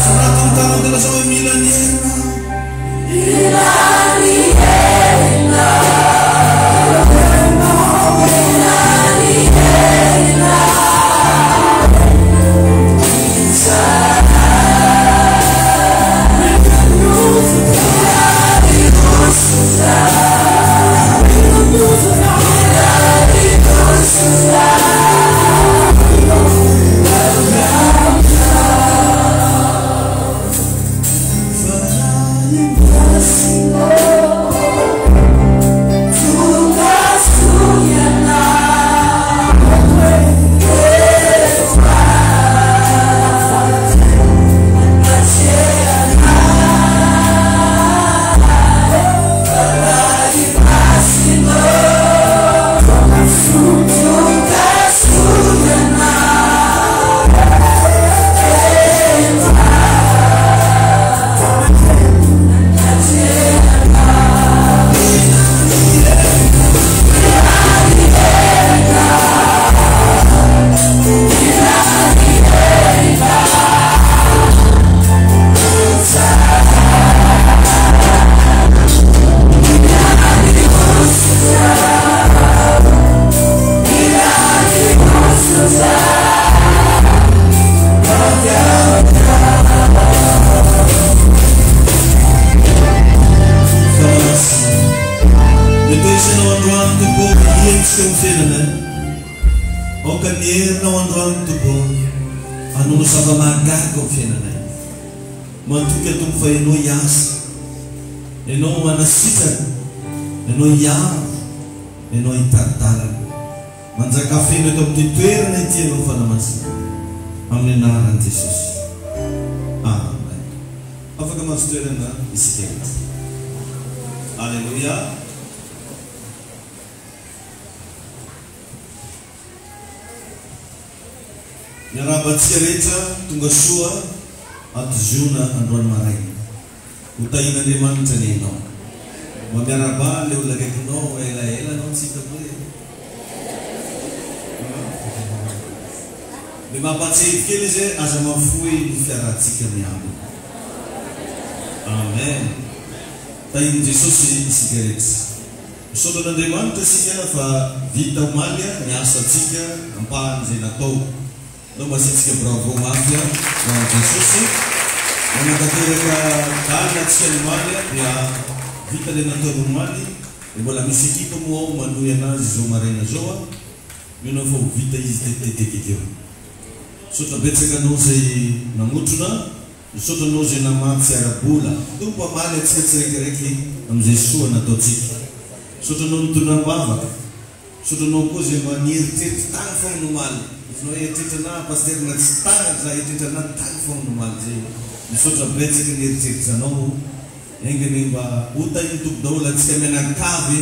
Sorato ny tananao dia lazao hoe mila ny herinao. Mitoetra ianao androany Tompo ô, hihetsika ho fiainana. Aoka ny herinao androany Tompo ô, hanao zava-mahagaga ao fiainanay. Matoky aho Tompo fa Ianao hiasa, Ianao hanasitrana, Ianao hiaro, Ianao hitari-dalana. Manjakà feno eto amin'ity toerana ity Ianao Fanahy Masina. Amin'ny anaran'i Jesosy. Amen. Afaka mahazo toerana isika rehetra. Aleloia. Miarahaba antsika rehetra tonga soa ato Ziona androany maraina. Ho tahian'Andriamanitra anie ianao. Mba miarahaba an'ilay olona akaikinao elaela anao tsy hitako hoe. Dia mampahatsiahivo kely izy hoe aza mahafoy ny fiarahantsika miangona. Amen. Tahian'i Jesosy isika rehetra. Misaotra an'Andriamanitra isika fa vita omaly ny asantsika ampahany izay natao. Ndao mba asiantsika bravo mafy ho an'i Jesosy. Nanatanteraka dalina antsika ny omaly dia vita ilay nataony omaly dia mbola misy ekipa moa ao manohy anazy izao maraina izao. Mino aho fa ho vita izy tetitetika eo. Misaotra betsaka anao izay namotrona, misaotra anao izay namatsy ara-bola. Tompo hamaly antsika tsiraikiraiky amin'izay soa nataontsika. Misaotra anao nitondra am-bavaka. Misaotra anao koa izay mba nieritreritra tagny fogna nomaly. Izy nao eritreritra anah Pasteur na tsy tagny za eritreritra anah tagny fogna nomaly zay. Misaotra betsaka nieritreritra anao. Enga anie mba ho tahin'ny Tompo daholo antsika mianakavy.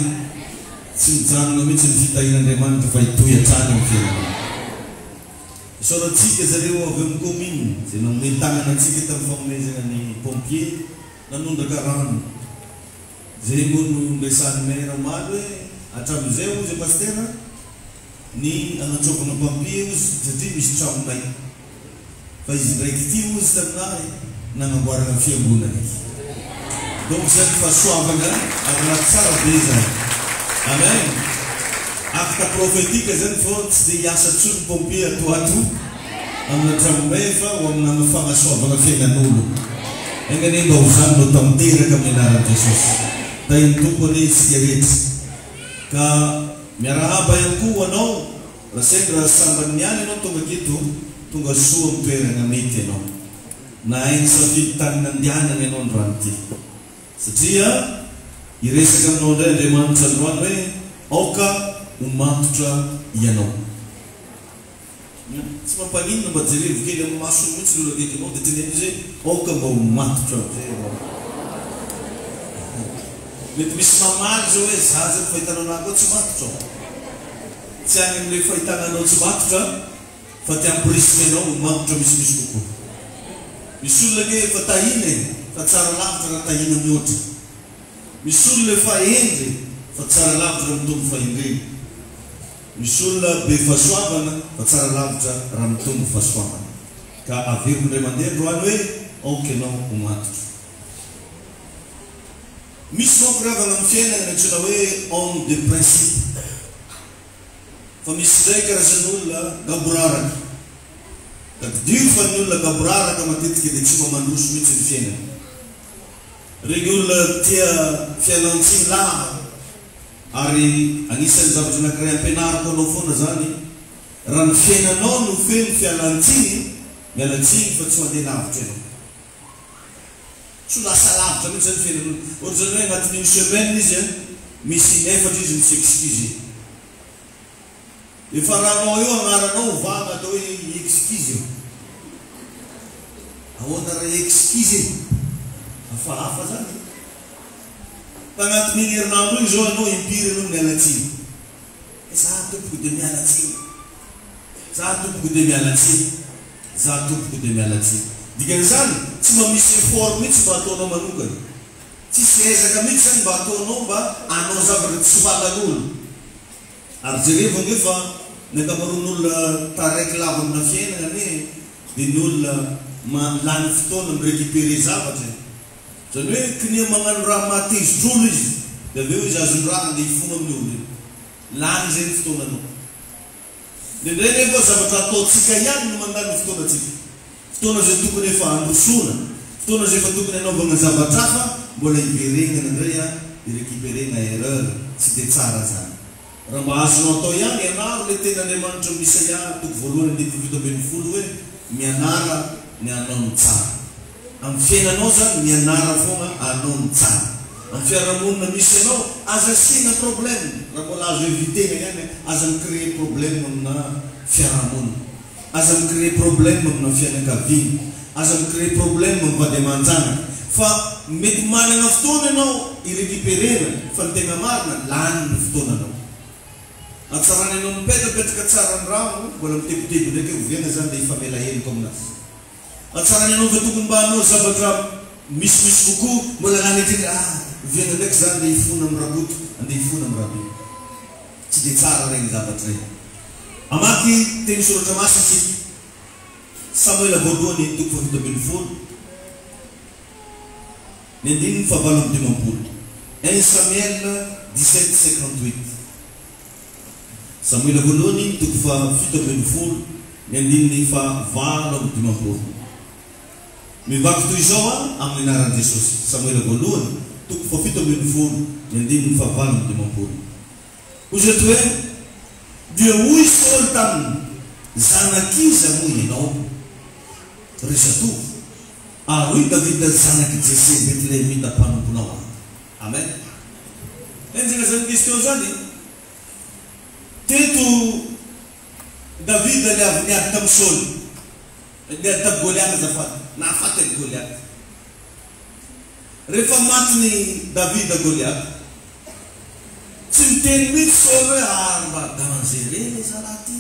Tsy mijanona mihitsy ny fitahian'Andriamanitra fa hitohy hatrany amin'ny fiainanao. Isaorantsika zareo avy ao amin'ny commune izay nanome tanana antsika tamin'ny fanomezana ny pompier nanondraka rano. Izay moa no noresahan'ny maire omaly hoe hatramin'izay hozy Pasitera ny anantsovana pompier hozy satria misy trano may. Fa izy ndraiky ity hozy taminahy nagnamboarana fiangonana izy. Donc zany fahasoavagna ary raha tsara be zany. Amen. Acte prophétique zany fô tsy de hiasa tsony pompier ato ato amina tragnomay fa ho amina fagnasoavagna fiaignan'olo. Enga anie mba ho zany no tanteraka amin'ny anaran'i Jesosy. Tahin'ny Tompo anie isika rehetra. Ka miarahaba ihany koa ho anao. Raha sendra sambany niany ianao tonga aketo, tonga soa amin'ny toerana mety ianao. Nahay nisafidy tany nandehanana ianao androany ity. Satria hiresaka aminao indray Andriamanitra androany hoe aoka ho matotra ianao. Tsy mampaninona mba jerevo kely amin'ny masony mihitsy ny olona akaikinao dia teneno izy hoe aoka mba ho matotra amin'izay ianao. Mety misy mamaly izao hoe za zany fahitana anah koa tsy matotra ao. Tsy any amin'ilay fahitana anao tsy matotra fa te hamporisika anao ho matotra misimisy kokoa. Misy olona ange efa tahiana e, fa tsara lavitra raha tahiana mihoatra. Misy olona efa hendry e, Fa tsara lavitra raha mitombo fahendrena. Misy olona be fahasoavana fa tsara lavitra raha mitombo fahasoavana. Ka averiko indray mandeha androany hoe aoka ianao ho matotra. Misy manko ry havana amin'ny fiainana ny antsoina hoe homme de principe. Fa misy indray karazan'olona gaboraraka. Tadidio fa ny olona gaboraraka matetika dia tsy mba mandroso mihitsy ny fiainany. Ireny olona tia fialan-tsiny lava ary anisan'ny zavatra anankiray ampianariko anao foana izany, raha ny fiainanao no feno fialan-tsiny, miala tsiny fa tsy mandeha lavitra ianao. Tsy ho lasa lavitra mihitsy izany ny fiainan'olona. Ohatr'izany hoe anatin'ny une semaine izy an, misy in'efatra izy mi-s'excuser. Efa ranao eo agnaranao ovana atao hoe excuse eo. Ahoana raha excuse e? Hafahafa zany e. Tagnatin'igny herinandro igny zao anao impiry anao miala tsiny? Za tompoko de miala tsiny. Za tompoko de miala tsiny. Za tompoko de miala tsiny. Dikan'izany tsy mba misy effort mihitsy mba ataonao manokana. Tsisy ezaka mihitsy zany mba ataonao mba hanao zavatra tsy ho halan'olo. Ary jerevo ange fa ny ankamaroan'olona taraiky lava amina fiainana anie dia ny olona ma lany fotoana mi-recuperer zavatra e! Izany hoe kinia magnano raha mahatezitra olo izy dia avy eo izy azony raha andeha hifona amin'ny olo io. Lany izay ny fotoananao. Indraindray nefa zavatra ataontsika ihany no mandany ny fotoanantsika. Fotoana izay tokony efa handrosoana, fotoana izay efa tokony hanaovagna zavatra hafa, mbola hiveregnana indray a, hi-recuperer-na erreur, tsy dia tsara zany. Raha mba azonao atao ihany, ianaro ilay tenin'Andriamanitra ao Isaia toko voalohany andininy faha-17 hoe, Mianara ny hanao ny tsara. Amin'ny fiainanao zany, mianara foagna hanao ny tsara. Amin'ny fiarahamonina misy anao, aza asiana problème, raha mbola azo éviter-na ihany, aza mi-créer problème amina fiarahamonina. Aza mi-créer problème amina fianakaviana, aza mi-créer problème amin'ny vady aman-janaka, fa mety manana fotoana ianao hi-recuperer-na, fa ny tegna marina, lany ny fotoananao. Hatsarana ianao mipetrapetraka tsara ny rano, mbola mitebiteby ndraiky hoe oviana zany le hifamela heloka aminazy. Hatsarana ianao fa tokony mba hanao zavatra misimisy kokoa, mbola lany indrindra, ah, oviana ndraiky zany le hifona amin'i Rakoto, andeha hifona amin'i Rabe. Tsy dia tsara ireny zavatra ireny. Hamaky teny soratra masina isika. Samoela voalohany toko faha-17, ny andininy faha-58. Un Samuel 17, 58. Samoela voalohany toko faha-17, ny andininy faha-58. Mivaky toy izao aho amin'ny anaran'i Jesosy. Samoela voalohany, toko faha-17, ny andininy faha-58. Hoy izy eto hoe, Dia hoy Saoly taminy, Zanak'iza moa ianao, ry zatovo? Ary hoy Davida, Zanak'i Jese Betlehemita mpanomponao aho. Amen. Henjana izany question izany e! Teto Davida le avy niady tamin'i Saoly. Niady tamin'i Goliata azafady. Nahafaty an'i Goliata. Rehefa matin'i Davida Goliata, tsy niteny mihitsy Saoly hoe ary mba dangereux le zalahy ty.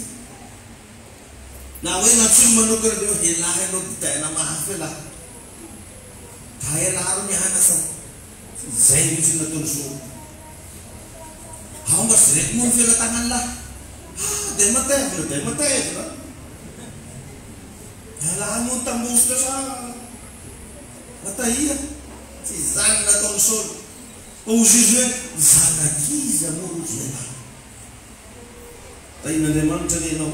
Na hoe nantsoiny manokana dia hoe elah ianao didaina mafy elah. Ka elah ro mianatra. Tsy izay mihitsy no nataon'i Saoly. Ao mba jereko moa ny felatanan'lah. Ah, dia matevina, dia matevina. Elah moa tambositra sa matahia. Tsy izany nataon'i Saoly. Fa hozy izy hoe, Zanak'iza moa rojo ialahy? Tahin'Andriamanitra anie ianao.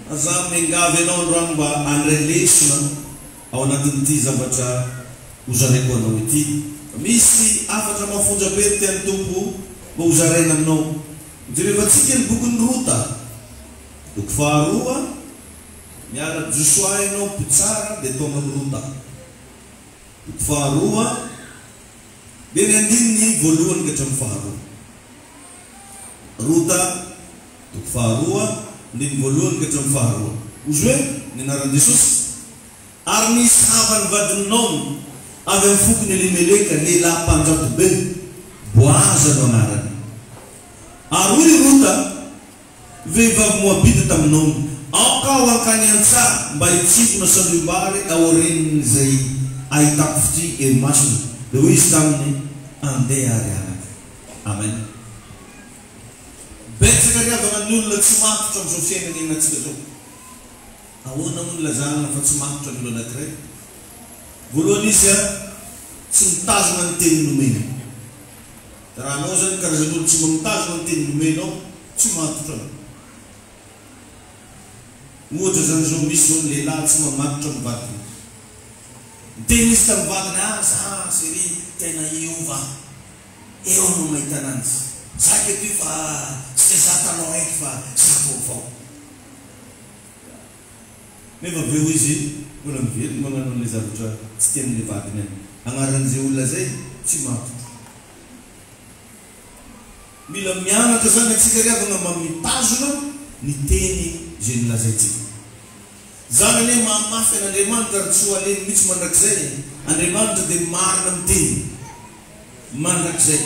Aza miangavy anao androany mba handray lesona ao anatin'ity zavatra hozaraiko anao ity. Misy hafatra mafonja be ry tian'ny Tompo mba hozaraina aminao. Jerevantsika ny bokin'i Rota, toko faharoa, miala Josoa ianao mpitsara dia tonga amin'i Rota, toko faharoa, dia ny andininy voalohany ka hatramin'ny faharoa. Rota, toko faharoa, andininy voalohany ka hatramin'ny faharoa. Hozy hoe, ny anaran'i Jesosy. Ary nisy havan'ny vadin'i Naomy, avy amin'ny fokon'i Elimeleka, lehilahy mpanjato be, Boaza no anarany. Ary hoy i Rota, vehivavy Moabita tamin'i Naomy, Aoka aho hankany an-tsaha mba hitsimpona salohim-bary aorian'izay ahitako fitia eo imasony. Dia hoy izy taminy, Andeha àry anaka. Amen. Betsaka ry havana ny olona tsy matotra amin'izao fiainana iainantsika izao. Ahoana moa no ilazana fa tsy matotra ny olona anankiray? Voalohany izy tsy mitazona ny teny nomeny. Raha anao izany karazan'olo tsy mba mitazona ny teny nomenao, tsy matotra anao. Ohatra izany izao, misy izao ny lehilahy tsy mamatotra amin'ny vadiny. Niteny izy tamin'ny vadiny, ah za chérie tena hiova eo no mahita ananjy. Za aketo io fa tsy le za taloha eky fa za vaovao. Nefa avy eo izy mbola miverina magnano an'ilay zavatra tsy tian'ilay vadiny any. Agnaran'izay olona zay tsy matotra. Mila mianatra zany antsika ry havana mba mitazona ny teny izay nolazaintsika. Zany anie mahamafy an'Andriamanitra ary tsy ho alemy mihitsy mandrakizay e. Andriamanitra dia marina amin'ny teniny. Mandrakizay.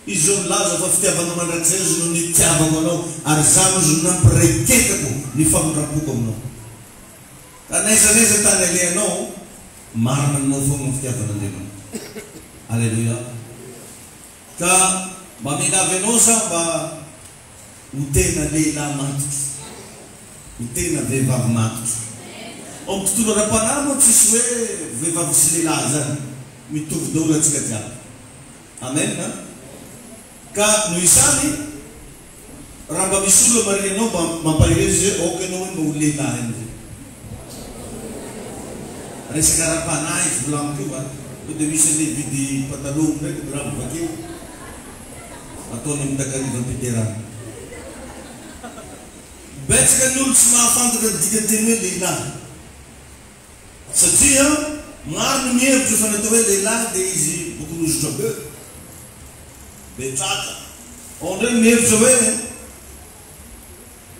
Izy izao milaza fa fitiavana mandrakizay izy no nitiavako anao ary izany ozy no nampiraiketako ny famindram-poko aminao. Ka n'aiza n'aiza tany alehanao, marina aminao foana ny fitiavan'Andriamanitra. Aleloia. Ka mba miangavy anao za mba ho tena lehilahy matotra, ho tena vehivavy matotra. Ao amin'ny tontolo ara-panahy moa tsisy hoe vehivavy sy lehilahy zany, mitovy daholo antsika jiaby. Amen a! Ka noho izany, raha mba misy olona marina anao mba mampahereza izy hoe aoka ianao hoe mba ho lehilahy amin'izay. Resaka ara-panahy izy volaniko io a! Sao dia misy andeha hividy pataloha ndraiky dia raha vakeo ataony amin'ny takariva am-piderana. Betsaka ny olo tsy mahafantatra ny dikan'ny teny hoe lehilahy. Satria maro ny mihevitra fa ny atao hoe lehilahy dia izy bokonozotra be, be tratra. Ao indray ny mihevitra hoe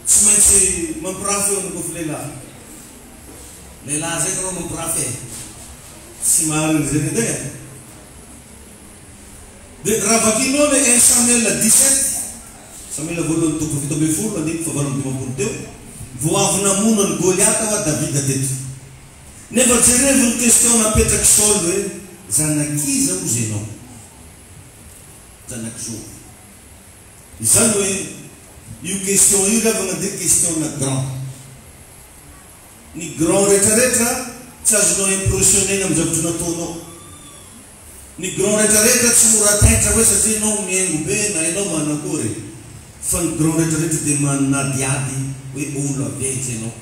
tsy maintsy mampirafy eo ny kofy lehilahy. Lehilahy zay nareo mampirafy e. Tsy marina izay edy e. Dia raha vakinao le un Samuel 17, Samoela voalohany toko faha 17 andininy faha 58 teo, vao avy namono an'i Goliata hoa Davida teto. Nefa jerevo ny question napetrak'i Saoly hoe, zanak'iza ozy ianao? Zanak'i Zovy. Izany hoe, io question io ry havana dia question-na grand. Ny grand retraretra tsy azonao impressionner-na amin'ny zavatra nataonao. Ny grand retraretra tsy mora taitra hoe satria ianao mihaingo be na ianao manakory e! Fa ny grand retraretra dia manadihady hoe olo avy aiza ianao,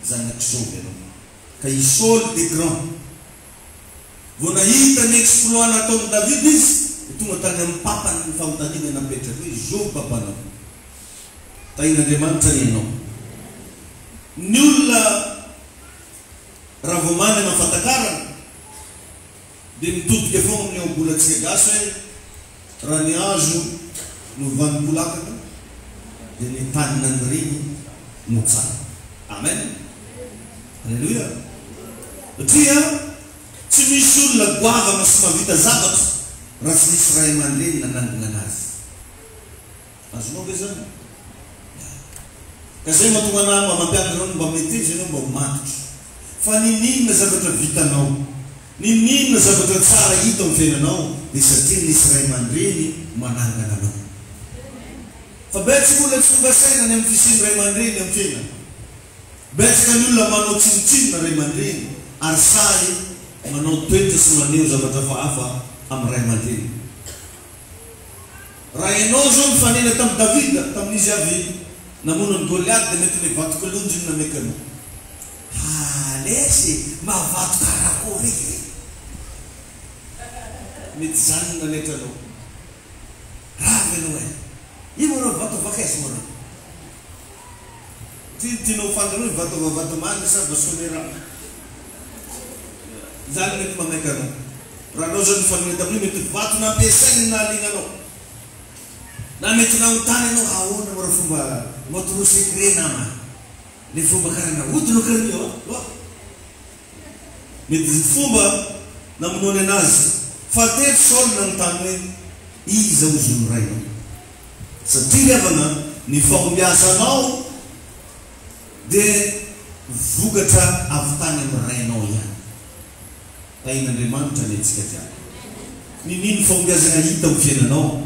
zanak'i zovy ianao. Ka i Saoly dia grand. Vao nahita ny exploit nataon'i David izy dia tonga tany amin'ny papany ny fanontaniana napetraka hoe zovy papanao? Tahin'Andriamanitra anie ianao. Ny olona raha vao manana fahatakarana Dia mitodika foana amin'ny ohabolantsika gasy hoe raha ny hazo no vanim-polakaka dia ny tany naniriany no tsara. Amen! Aleloia! Satria tsy misy olona goavana sy mahavita zavatra raha tsy nisy ray aman-dreny nanangona anazy. Azonao ve zany? Ya. Ka zay mahatonga anah mba mampianatra anao ny mba meteza ianao mba ho matotra. Fa niniana zavatra vitanao, niniana zavatra tsara hita ao fiainanao dia satria nisy ray aman-dreny manangana anao. Fa betsaka olona tsy tonga saina ny amin'ny fisian'ny ray aman-dreny amin'ny fiainana. Betsaka ny olona manao tsinontsinona ray aman-dreny ary sahy manao toetra sy maneho zavatra hafahafa amin'ny ray aman-dreny. Raha ianao izao nifanena tamin'i Davida tamin'izy avy namono an'i Goliata dia mety ilay vato kilonjy no nameka anao. Ha lesy e! Mba vato karakory e! Mety izany no nanaitra anao. Rava ianao e! Io moa reo vato avy aiza moa reo? Ty tianao ho fantatra hoe vato avy Vatomandry sa Vasonera? Izany mety mamaika anao. Raha anao izao nifanena tamin'io mety vato nampiasainy no nahaliana anao. Na mety nanontany ianao ahoana moa raha fomba motro secret nama? Le fomba karaha nahodina karaha io a! Mety ny fomba namonoany anazy. Fahatelo Saoly nanontany hoe, Iza hozy no rainao? Satria ry havana, ny fahombiazanao dia vokatra avy tany amin'ny rainao ihany. Tahin'Andriamanitra anie antsika jiaby. Ninian'ny fahombiazana hita amin'ny fiainanao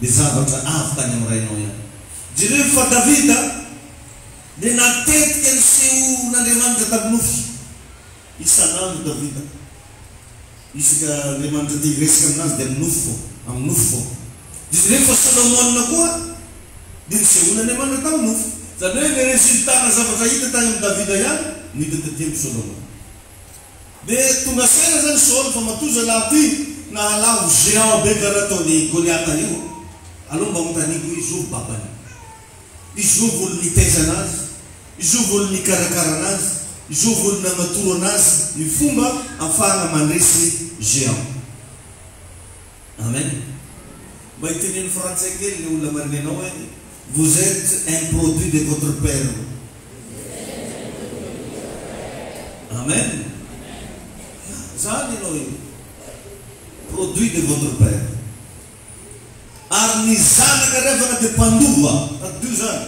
dia zavatra avy tany amin'ny rainao ihany. Jereo fa Davida dia natetika nisehoan'Andriamanitra tamin'ny nofy. Isan'andro Davida, isaka Andriamanitra te hiresaka aminazy dia amin'ny nofy foana, amin'ny nofy foana. Dia jereo fa Solomona koa dia nisehoan'Andriamanitra tamin'ny nofy. Izany hoe ilay résultat-na zavatra hita tany amin'i Davida ihany no hita taty amin'i Solomona. Dia tonga saina izany Saoly fa matoa zalahy ty nahalavo géant be karaha ataon'i Goliata io, aleo mba anontaniako hoe zovy babany? Izovy olo nitaiza anazy? Izovy olo nikarakara anazy? Izovy olo nagnatoro anazy ny fomba afahana mandresy géant? Amen. Mba iteneno frantsay kely le olona mariny anao hoe vous etes un produit de votre père. Amen. Zany ianao io. Produit de votre père. Ary ny zanaka revana dia mpandova. Tadidio zany.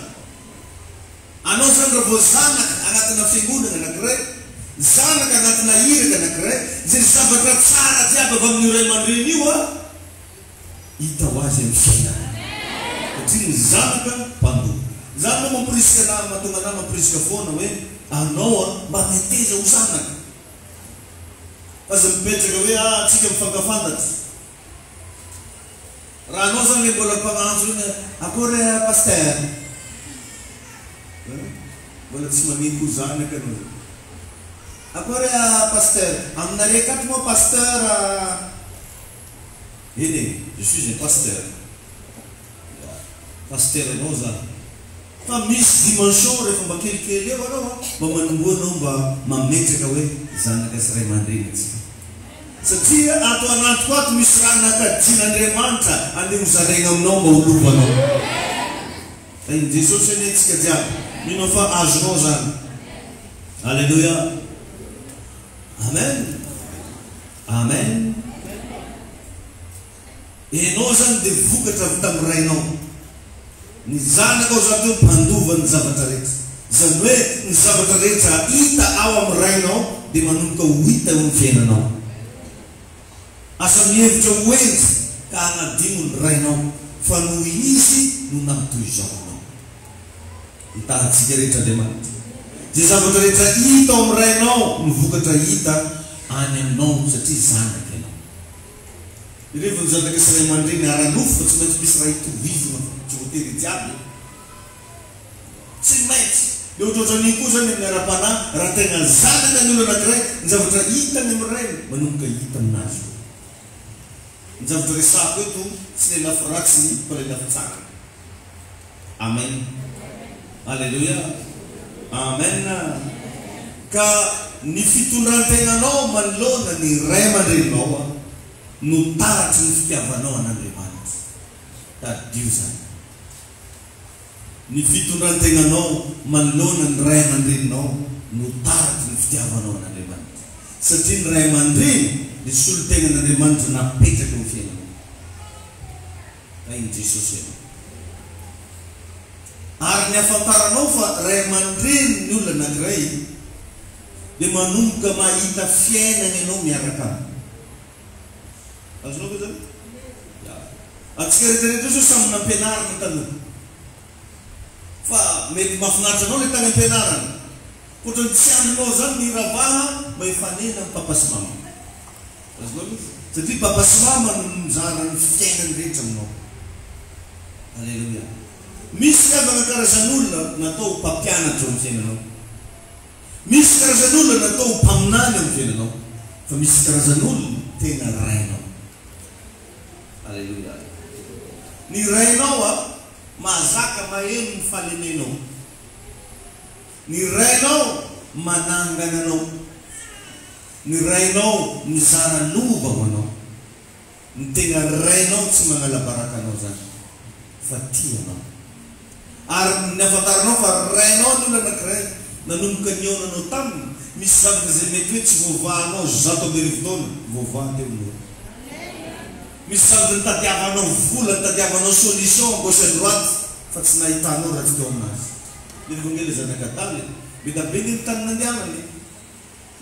Anao zany raha vao zanaka anatina fiangonana anakiray, zanaka anatina iraka anakiray, izay zavatra tsara jiaby avy amin'io ray aman-dreny io an, hita ho azy amin'ny fiainana. Satria ny zanaka mpandova. Zany moa mamporisika anah, mahatonga anah mamporisika foana hoe anao an, mba meteza ho zanaka. Fa aza mipetraka hoe ah tsika mifankafantatra. Raha anao zany le mbola mpagnantso iny akory eh pasteur eh mbola tsy magnino ho zanaka anao zany akory eh pasteur aminareo akato moa pasteur eny e je suis un pasteur ya pasteur anao zany fa misy dimension rehefa mba kelikely eo anao a mba manomboha anao mba mametraka hoe zanaka sy ray aman-dreny antsika. Satria ato anatiko ato misy raha nakajin'Andriamanitra andeha ho zaraina aminao mba ho lovanao. Tahin'i Jesosy anie tsika jiaby. Mino aho fa azonao zany. Aleloia. Amen. Amen. Enao zany dia vokatra avy tamin'ny rainao. Ny zanakao zany teo mpandova ny zavatra rehetra. Izany hoe ny zavatra rehetra hita ao amin'ny rainao dia manomboka ho hita eo amin'ny fiainanao. Aza mihevitra ho hendry ka hanadino ny rainao fa noho izy no naha toy izao anao. Hitaha antsika rehetra Andriamanitra. Izay zavatra rehetra hita ao amin'ny rainao no vokatra hita any aminao satria zanaka ianao. Ireo vao ny zanaka sy ray aman-dreny ara-nofo fa tsy maintsy misy raha itovizana fa tsy voatery jiaby e! Tsy maintsy! Dia ohatrohatran'iny koa izany amin'ny ara-panahy, raha tegna zanaka ny olona anankiray, ny zavatra hitany amin'ny rainy manomboka hita aminazy koa. Ny zavatra resahako eto tsy le lafy ratsiny fa le lafy tsarany. Amen Aleloia Amen Ka ny fitondran-tegnanao manoloana ny ray aman-dreninao no taratry ny fitiavanao an'Andriamanitra. Tadidio izany. Ny fitondran-tegnanao manoloana ny ray aman-dreninao no taratry ny fitiavanao an'Andriamanitra. Satria ny ray aman-dreny dia solontegnan'Andriamanitra napetraka eo amin'ny fiainanao. Tahin'i Jesosy ianao. Ary ny ahafantaranao fa ray aman-dreny ny olona anankiray dia manomboka mahita fiainana ianao miaraka aminy. Azonao ve zany? Ya. Antsika rehetra rehetra io zao samy nampianarina taloha. Fa mety mahafinaritra anao ilay tany am-pianarana. Ohatran'ny tsy andrinao zany ny hiravaha mba hifanena amin'ny papa sy mama. Azonao ilay izy? Satria papa sy mama no mizara ny fiainany rehetra aminao. Aleloia. Misy havana karazan'olona natao ho mpampianatra eo amin'ny fiainanao. Misy karazan'olona natao ho mpaminany eo amin'ny fiainanao. Fa misy karazan'olona tena rainao. Aleloia. Ny rainao a, mahazaka maheno ny fahalemenao. Ny rainao manangana anao. Ny rainao mizara lova ho anao. Ny tegna rainao tsy magnala baraka anao zany fa tia anao. Ary ny afantaranao fa rainao ny olona anakiray nanomboka nihaonanao taminy, misy zavatra izay mety hoe tsy voavahanao 11 taona, voavaha teo no eo. Misy zavatra nitadiavanao vola, nitadiavanao solution à gauche à droite fa tsy nahitanao raha tsy teo aminazy. Nefa ange le zanak'adala e, be da be nge ny tany nandehanany e.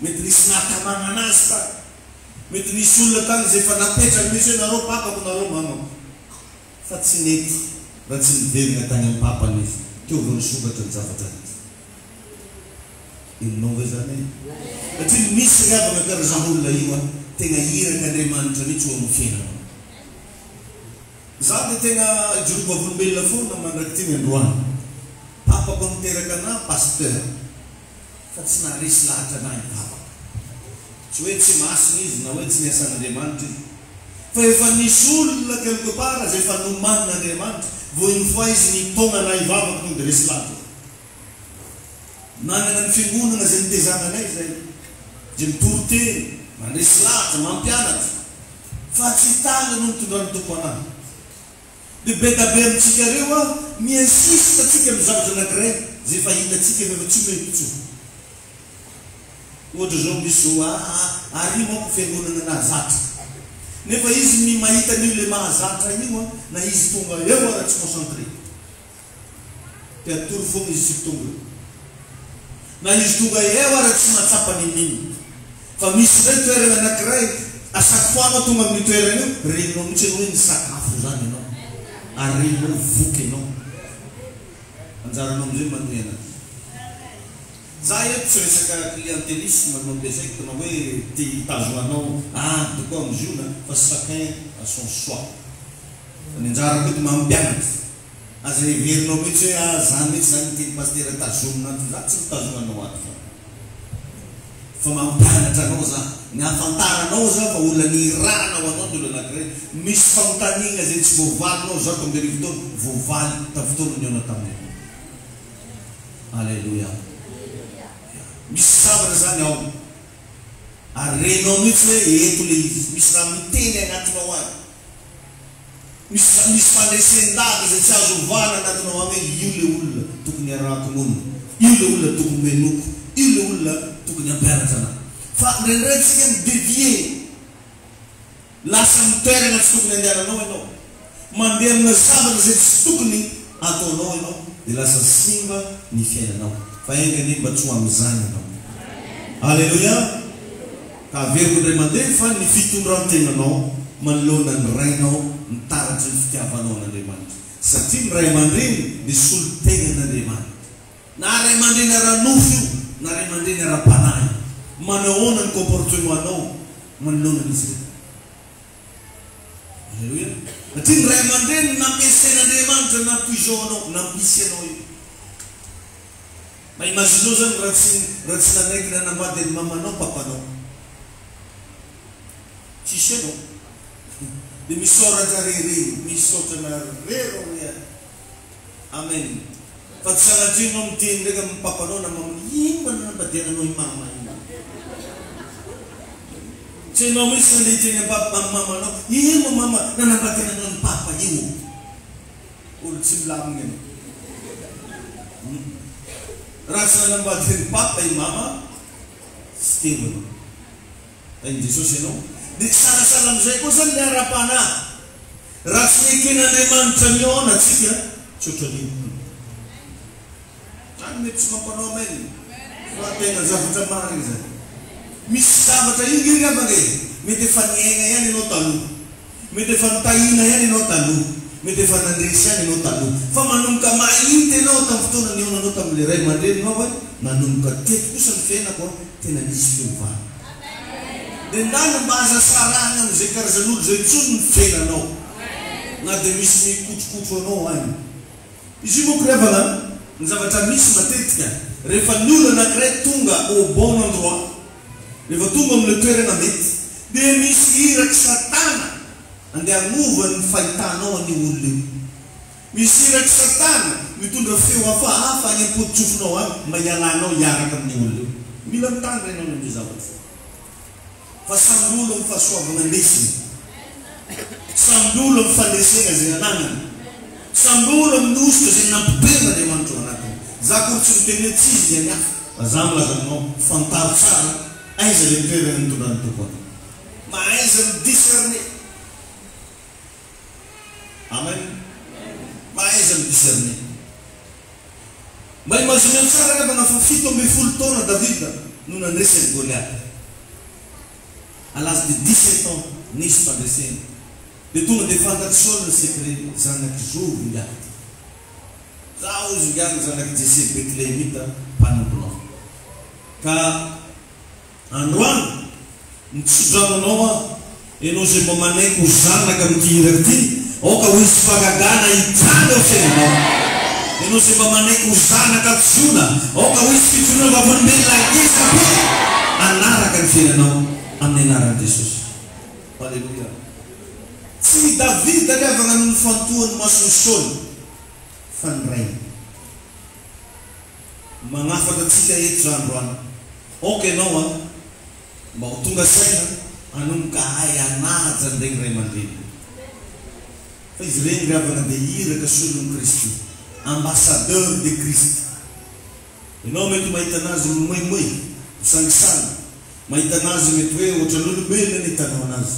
Mety nisy nahatamana anazy tany. Mety nisy olona tany izay efa napetrany mihitsy hoe nareo papako, nareo mamako. Fa tsy nety. Raha tsy niverina tany amin'ny papany izy, teo vao nisokatra ny zavatra rehetra. Henonao ve izany e? Satria misy ry havana karazan'olona io an, tena irak'Andriamanitra mihitsy eo amin'ny fiainanao. Izaho dia tena ijoroako vavolombelona foana mandrak'ity ny androany. Papako niteraka anah pasteur. Fa tsy naharesy lahatra anah hivavaka. Tsy hoe tsy masina izy na hoe tsy niasan'Andriamanitra izy. Fa efa nisy olona quelque part izay efa nomanin'Andriamanitra, vao une fois izy nitaona anah hivavaka tonga dia resy lahatra aho. Nanana ny fiangonana izay nitezana anay izay, izay mitory teny, mandresy lahatra, mampianatra. Fa tsy tany no nitondran'ny Tompo anah. Dia be da be amintsika reo a, mi-insiste tsika amin'ny zavatra anakiray izay efa hitantsika fa efa tsy mety intsony. Ohatra zao misy zao aa ary manko fiangonana nahazatra. Nefa izy mi mahita an'io le mahazatra io a, na izy tonga eo ara tsy concentré. Te hatory foana izy tsy tonga eo. Na izy tonga eo ara tsy mahatsapa n'inon'inona. Fa misy indray toerana anakiray, à chaque fois anao tonga amin'io toerana io, reninao mihitsy ianao hoe nisakafo izany ianao. Ary reninao voky ianao. Anjaranao amin'izay ny manohy anazy. Za eto tsy resaka clientelisme no ampiasaiko na hoe te hitazona anao ady koa amin'izio na fa chacun a son choix. Fa ny anjarako eto mampianatra. Aza heverinao mihitsy hoe ah za mihitsy zany tian'i Pasitera tazomina ato, za tsy mitazona anao ato fa fa mampianatra anao za, ny ahafantaranao za fa olona nirahana ho anao ny olona anakiray, misy fanontaniana izay tsy voavalinao 1100 taona, voavaly tamin'ny fotoana nihaona taminay. Aleloia. Ya. Misy zavatra zany ao. Ary renao mihitsy hoe eto le izy, misy raha miteny agnatinao any. Misy misy fandresen-dahatra izay tsy azo ovana anatinao any hoe io le olona tokony hiarahako monina, io le olona tokony ho henoiko, io le olona tokony hampianatra anah. Fa indraindray tsika mi-devier, lasa amin'ny toerana tsy tokony andehananao ianao, mandeha amina zavatra izay tsy tokony ataonao ianao dia lasa simba ny fiainanao. Fa enga anie mba tsy ho amin'izany ianao. Aleloia! Ka averiko indray mandeha fa ny fitondran-tenanao manoloana ny rainao no taratry ny fitiavanao an'Andriamanitra. Satria ny ray aman-dreny dia solontenan'Andriamanitra. Na ray aman-dreny ara-nofo io na ray aman-dreny ara-panahy io. Manao ahoana ny comportement-nao manoloana an'izy ireo? Aleloia. Satria ny ray aman-dreny no nampiasain'Andriamanitra naha toy izao anao, nampisy anao io. Mba imagineo zany raha tsy raha tsy nanaiky nanambady an'i mamanao papanao. Tsisy anao. Dia misaoratra re reny, misaotra anareo re a. Amen. Fa tsy sanatria enao miteny ndraiky amin'ny papanao na mamanao, ino mba nanambadiananao i mama io. Tsy enao mihitsy nandeha hiteny amin'ny mamanao, ino mama nanambadiananao ny papa io. Olo tsy milamina ianao. Hum. Raha tsy nanambady an'i Papa i Mama, tsy teo ianao. Tahin'i Jesosy ianao. Dia salasala amin'izay koa zany ny ara-panahy. Raha tsy neken'Andriamanitra nihaona antsika, tsy ohatran'io. Zany mety tsy mampanao amen fa tena zavatra marina izany. Misy zavatra io nge ry havana e, mety efa niaigna ihany ianao taloha, mety efa nitahina ihany ianao taloha, mety efa nandresy ihany ianao taloha, fa manomboka mahita ianao tamin'ny fotoana nihaonanao tamin'ilay ray aman-dreninao hoe nanomboka teto kosa ny fiainako an, tena nisy fiovana. Dia ndana mba aza sarahina amin'izay karazan'olo izay intsony ny fiainanao na dia misy mikotrokotro anao any. Izy io manko ry havana an, ny zavatra misy matetika rehefa ny olona anakiray tonga au bon endroit, rehefa tonga amin'ilay toerana mety, dia misy irak'i satana andeha hanova ny fahitanao an'io olona io. Misy irak'i satana mitondra feo hafahafa any am-pototsofinao any mba hialanao hiaraka amin'io olona io. Mila mitandrina ianao ny amin'izay zavatra izay. Fa samby olo amin'ny fahasoavana andesiny. Samby olo amin'ny fandresena izay ananany. Samby olo amin'ny hosotra izay nampidirin'Andriamanitra ao anatiny. Za akory tsy miteny hoe tsy izy izay ny hafa, fa za milaza aminao, fantaro tsara aiza ilay toerana nitondran'ny Tompo anao. Mahaiza mi-discerner. Amen. Mahaiza mi-discerner. Mba imagineo tsara angamba na fa 17 taona Davida no nandresy an'i Goliata. À l'âge de 17 ans nisy fandresena. Dia tonga dia fantatr'i Saoly ny secret, zanak'i Zovy ingahy ity. Zaho hozy ingahy ny zanak'i Jese Betlehemita mpanomponao. Ka androany, mitso-drano anao aho, ianao izay mba manaiky ho zanaka amin'ity iraka ity, aoka ho hisy fahagagana hitranga eo fiainanao. Ianao izay mba manaiky ho zanaka Ziona, aoka ho hisy fijoroana vavolombelona ngeza be hanaraka ny fiainanao amin'ny anaran'i Jesosy. Aleloia. Tsy i Davida ry havana no nifantohan'ny mason'i Saoly, fa ny rainy. Magnafatra antsika eto za androany. Aoka ianao an, mba ho tonga saina hanomboka hahay hanaja an'ireny ray aman-dreny. Fa izy ireny ry havana dia iraka solon'i Kristy, ambassadeur de Christ. Ianao mety mahita anazy mimoimoy, misangisangy, mahita anazy mety hoe ohatran'olombelona ny ahitanao anazy.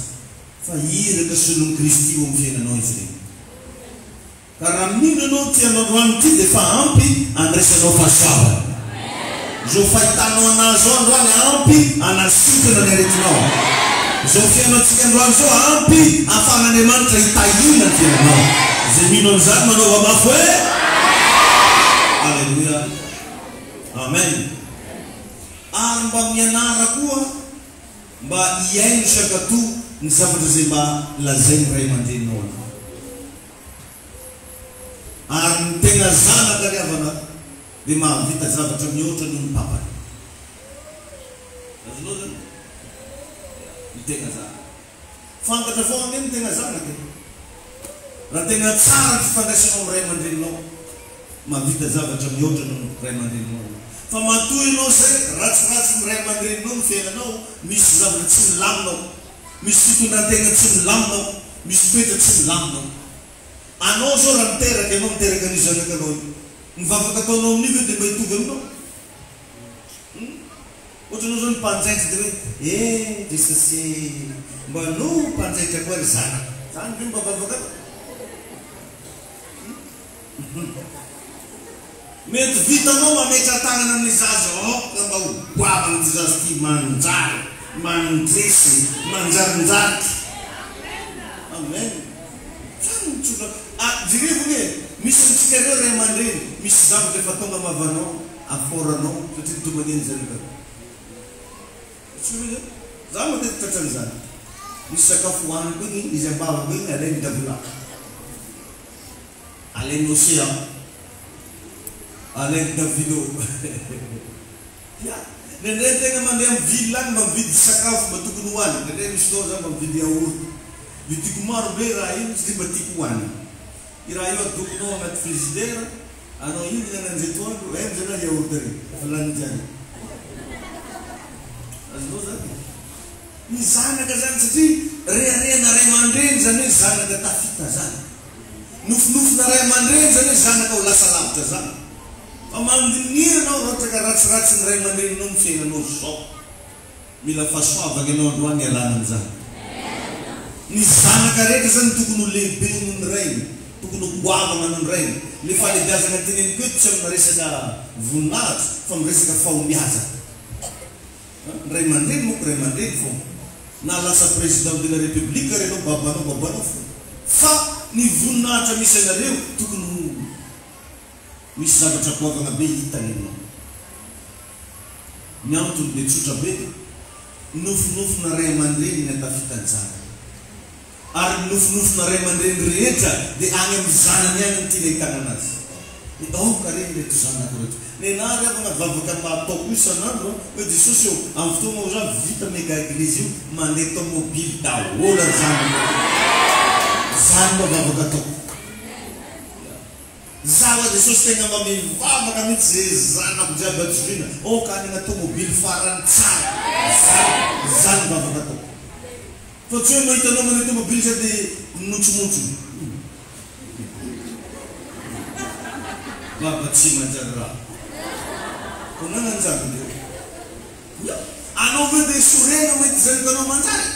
Fa iraka solon'i Kristy eo amin'ny fiainanao izy ireny. Ka raha mino ianao ity androandroany ity dia efa ampy andraisanao fahasoavana. Izao fahitanao anah izao androany ampy hanasitrana ny aretinao. Izao fihainontsika androany izao ampy ahafahan'Andriamanitra hitahiana ny fiainanao. Izay mino an'izany manaova mafy hoe Aleloia. Amen. Ary mba mianara koa mba hihaino sy hankatò ny zavatra izay mba lazain'ny ray aman-dreninao anao. Ary ny tena zanaka ry havana dia mahavita zavatra mihoatra noho ny papany. Azonao zany? Ny tena zanaka. Fantatra foana anie ny tena zanaka e. Raha tena tsara ny fifandraisanao amin'ny ray aman-dreninao, mahavita zavatra mihoatra noho ny ray aman-dreninao ianao. Fa matoa ianao izay ratsiratsy ny ray aman-dreninao ny fiainanao, misy zavatra tsy milamina ao. Misy fitondran-tegna tsy milamina ao, misy toetra tsy milamina ao. Anao zao raha miteraka ianao, miteraka an'io zanakanao io, ny vavaka ataonao amin'io ve dia mba hitovy aminao? Hum? Ohatra anao zao ny mpanjaitra dia hoe, eh Jesosy e, mba no mpanjaitra koa ry zanako. Zany ve mba vavaka atao? Mety vitanao mametra-tanana amin'ny zaza aoka mba ho goavana ity zaza ity manjary, mandresy, manjarinjarika. Amen. Zany no tsotra. Ah, jerevo anie, misy amintsika ireo ray aman-dreny, misy zavatra efa tonga am-bavanao, aforanao, satria mitomany ny zanakareo. Tsy ve zany? Za matetika tratran'izany. Misy sakafo hohaniko iny, izy am-bavako iny, alainy davola. Alain Océan, Alain Davido. Ya, indraindray ny tegna mandeha amin'ny ville agny mba mividy sakafo mba tokony hohanina, indraindray misy fotoana za mba mividy yaourt, vidiko maro be raha io satria mba tiako hohanina. I raha io adokonao agnaty frigidaire, anao hihinana ananjy atoandro, aiza zalahy yaourt regny, efa lany jiaby. Azonao zany? Ny zanaka zany satria reharehana ray aman-dreny zany hoe zanaka tafita zany. Nofinofina ray aman-dreny zany hoe zanaka ho lasa lavitra zany. Fa mandiniha anao raha ohatra ka ratsiratsy ny ray aman-dreninao ny fiainanao zao. Mila fahasoavana ianao androany ialana amin'izany. Ny zanaka rehetra zany tokony ho lehibe noho ny rainy, tokony ho goavana noho ny rainy. Le fahalebiazana teneniko eto tsy amina resaka voninahitra fa miresaka fahombiazana. Ny ray aman-dreny manko ray aman-dreny foana. Na lasa président de la république ary ianao babanao babanao foana. Fa ny voninahitra misy anareo tokony ho misy zavatra goavana be hitany aminao. Ny antony dia tsotra be, nofinofina ray aman-dreny ny hatafita ny zanany. Ary ny nofinofina ray aman-dreny rehetra dia any amin'ny zanany ihany no tiana hitanana azy. Hoe aoka re ireto zanako ireto. Nenaha ry havana vavaka mba ataoko isan'andro an, hoe Jesosy ô, amin'ny fotoana ho avy vita mega eglise io, mandeha tomobile daholo ary zanako ireto. Zany mba vavaka ataoko. Za hoa Jesosy tegna mba mivavaka mihitsy ze zanako jiaby ajoviana, aoka hanana tomobile farany tsara. Zany, zany vavaka ataoko. Fa tsy hoe mahita anao mandeha tomobile zay dia mimontsomontso. Baba tsy manjary raha. Ko nananjary ndreo. Ya. Anao ve dia sorena mahita zanakanao manjary?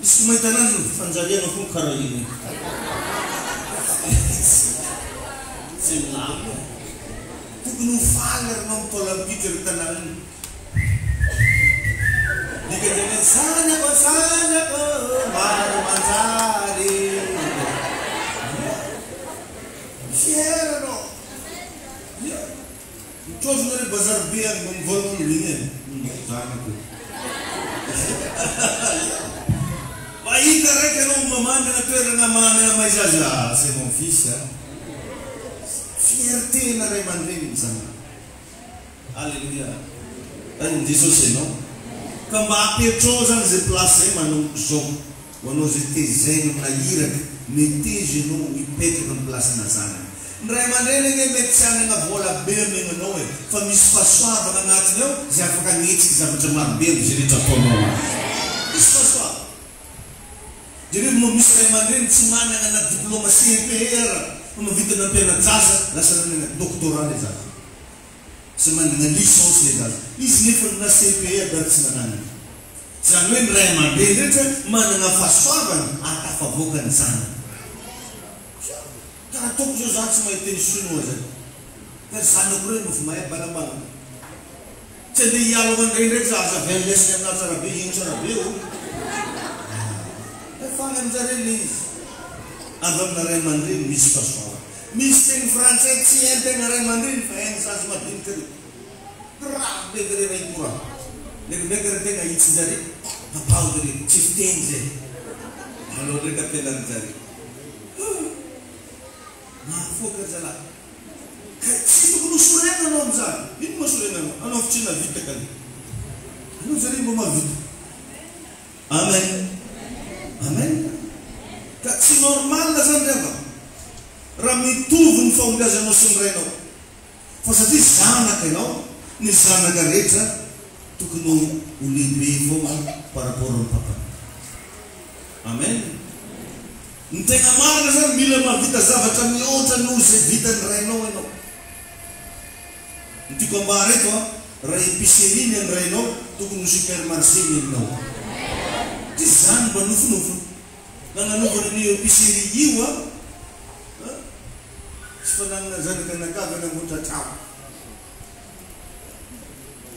Misy mahita anazy ny fanjariana koa karaha iny. Tsy milamina. Tokony ho faly ary anao mitaolam-pito ry tanàna iny. Dikany hoe zanako zanako maro manjary. Fier anao. Ia. Mitrozona re bazary be any mba mivolagna olo igny e. Zanako. Ia. Mahita raiky anao mamandrina toerana manana mahaiza azy, ah c'est mon fils ah. Fierté na ray aman-dreny ny zanaka. Alléluia. Tahin'i Jesosy ianao. Ka mba apetrao zany zay place zay manomboka izao. Ho anao zay tezaina amina iraka, meteza ianao hipetraka am place na zanany. Ny ray aman-dreny anie mety tsy hanana vola be omena anao e, fa misy fahasoavana agnatiny ao zay afaka hagnetsiky zavatra maro be amzay rehetra ataonao azy. Misy fahasoavana. Jereo moa misy ray aman-dreny tsy manana na diploma CEPE ara fa mahavita nampiana-jaza lasa nanana doctorat le zaza. Tsy manana licence le zaza. Izy nefa na CEPE aby ary tsy nananany. Izany hoe ny ray aman-dreny rehetra manana fahasoavana ahatafavoaka ny zanany. Ka raha ataoko zao za tsy mahay teny sinoa zay. Ka ry zanako reo no mahay balambalana. Tsy andeha hiala ho an'ireny ndraiky za aza avy any lesy ny aminah tsara be ino tsara be ô. Efa any aminjareo le izy. Avy amina ray aman-dreny misy fahasoavana. Misy teny frantsay tsy hain-tegna ray aman-dreny fa hain'ny zaza madinika reo. Grave be zare raha hikoragna. Ndraikindraiky ary tegna ahitsin-jare, tapaho zare, tsy fiteny zay. Aleo ndraiky ampianarin-jare. Mahafoaka ry zalahy. Ka tsy tokony ho sorena anao amin'izany. Ino moa sorena anao? Anao fa tsy nahavita ka le. Aleo zare mba mahavita. Amen. Amen. Ka tsy normal zany ry havana. Raha mitovy ny fahombiazanao sy ny rainao. Fa satria zanaka ianao, ny zanaka rehetra tokony ho lehibe foana par rapport amin'ny papany. Amen. Ny tegna marina zany mila mahavita zavatra mihoatra noho izay vitan'ny rainao ianao. Ny tiako ambara eto an, raha épicerie ny an'ny rainao, tokony ho supermarché ny aminao. Tsy izany mba nofinofiny. Nagnanovana an'io épicerie io an, tsy fanagnana zanaka anakavy hanamboatra trano.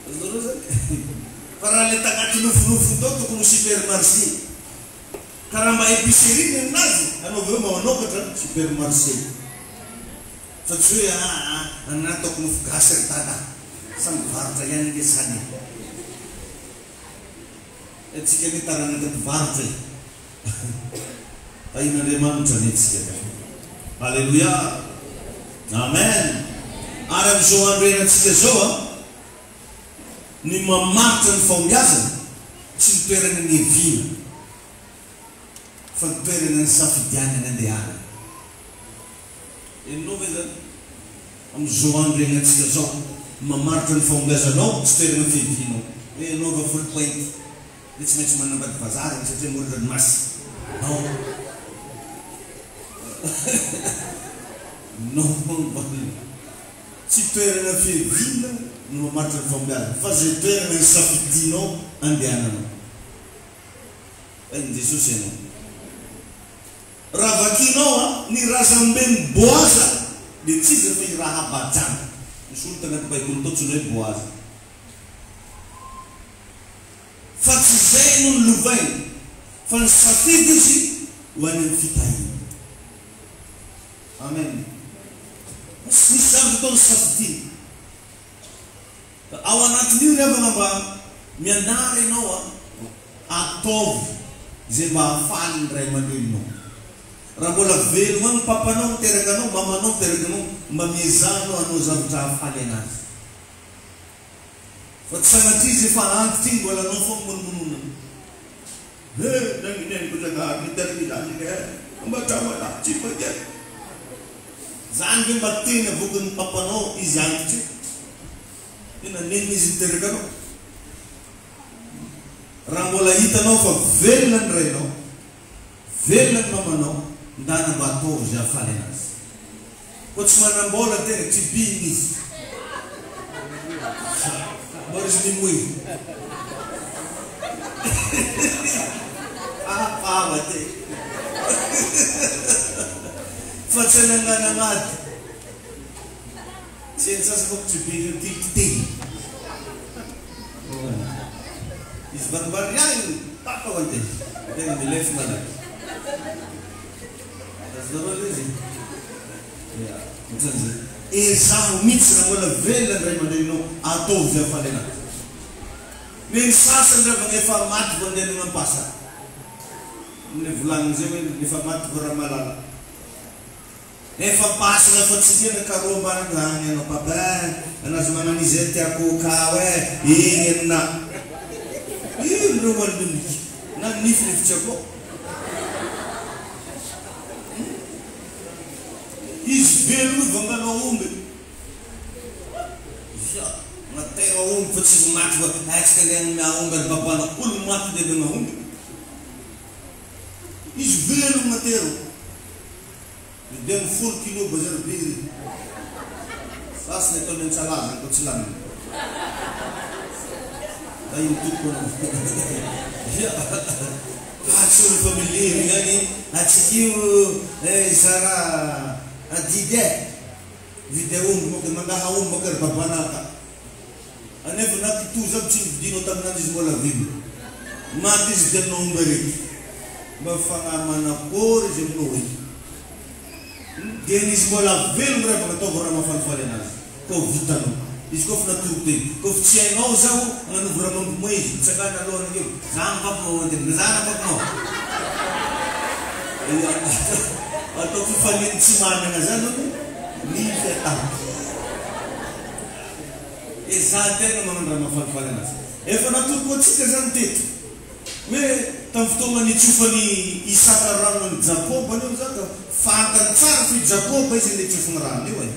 Azonareo zany? Fa raha le tagnaty nofinofiny tao tokony ho supermarché. Ka raha mba épicerie ny aminazy, anao avy eo mba manokatra supermarché. Fa tsy hoe aa anah ataoko mofo gasy ry dada a! Samy mivarotra ihany ange zany e! Antsika anie taranaka mpivarotra e! Tahian'Andriamanitra anie tsika ka! Aleloia! Amen! Ary amin'izao andro iainantsika izao an, ny mamaritra ny fahombiazana tsy ny toerana niaviana fa ny toerana nisafidianana andehanana. Henonao ve izany? Amin'izao andro iainantsika izao, ny mamaritra ny fahombiazanao tsy toerana fiavianao. Hoe ianao avy Foulpointe, dia tsy maintsy manambady vazaha izany satria amoron-dranomasina. Non. Non. Tsy toerana fiaviana no mamaritra ny fahombiazana, fa izay toerana nisafidianao andehananao. Tahin'i Jesosy ianao. Raha vakinao a, ny razamben'i Boaza dia tsy iza fa i Rahaba janga. Misy olo tanaty baiboly tao antsoina hoe Boaza. Fa tsy izay no nolovainy, fa nisafidy izy ho any amin'ny fitahiana. Amen. Misy zavatra atao nisafidiana. Ao anatin'io ry havana mba mianara ianao a, ataovy izay mba hahafaly ny ray aman-dreninao. Raha mbola velogna ny papanao niteraka anao, mamanao niteraka anao, mba miezaha anao hanao zavatra hahafaly anazy. Fa tsy sanatria izy efa antitra iny mbola anao foana monomononana. He, nangineniko Zagnahary niteraka izany iny e, mba trano anahy tsy mba Zany ve mba teny avoakan'ny papanao izy antitra io? Tena nenina izy niteraka anao? Raha mbola hitanao fa velona ny rainao, velona ny mamanao, ndana mba ataovy izay hahafaly anazy. Koa tsy manam-bola tena, tribihina izy. Mbola izy mimoy. Papa te. Fa tsy ananganan'ady. Tsy hain'ny sasany manko tribihina ny tilititely. Izy varimbariana io, papa ho an'tena. Tena milefy malaky. Azonareo ilay izy? Ia, ohatran'izay. Ezaho mihitsy raha mbola velona ny ray aman-dreninao, ataovy izay hahafaly anazy. Ny ny sasany ry havana efa maty vao andeha any am-pasana. Amin'ilay volagniny izay hoe efa maty vao Ramalala. Efa pasana fa tsy hena ka roa ambany agny anao papa eh, anazy magnano izay tiako kao eh, eny anà. Ino reo aloniky na nify nify tsy akao. Izy velogno vanganao omby. Ya, natera omby fa tsy izy maty fa atsika andeha hagnome aomby ary babanao olo maty ndeha hanome aomby. Izy velogno natero. Vidiano folo kilo bazary be ry. Sasany ataony antsalaza koa tsy laniny. Da ino tompoko anao. Ya. Ah tsy olo fa milevigna agny atsika io eh zara adidy eh. Mividy aomby manko mangaha aomby manko ry babanah ka. Anefa na kitoza aby tsy novidinao tamin'andro izy mbola velona. Maty izy dia aminao omby arety. Mba fagnahy manakory izy aminao e. Dia ny izy mbola velogno ry havana ataovy raha mahafalifaly anazy. Koa vitanao. Izy koa fa natoro teny. Koa fa tsy hainao zaho agnanovo raha mampimoe izy. Mitsangana alohany akeo. Za mifampi za nampampinao. Atao fifalian'ny tsy manana zany hono ny fiatahana. Ezahan-tegna magnano raha mahafalifaly anazy. Efa natoroko antsika zany teto hoe tamin'ny fotoagna nitsofan'i Isaka rano an'i Jakoba anie hoy za ka fantany tsara fa i Jakoba izy andeha hitsofagna rano io e.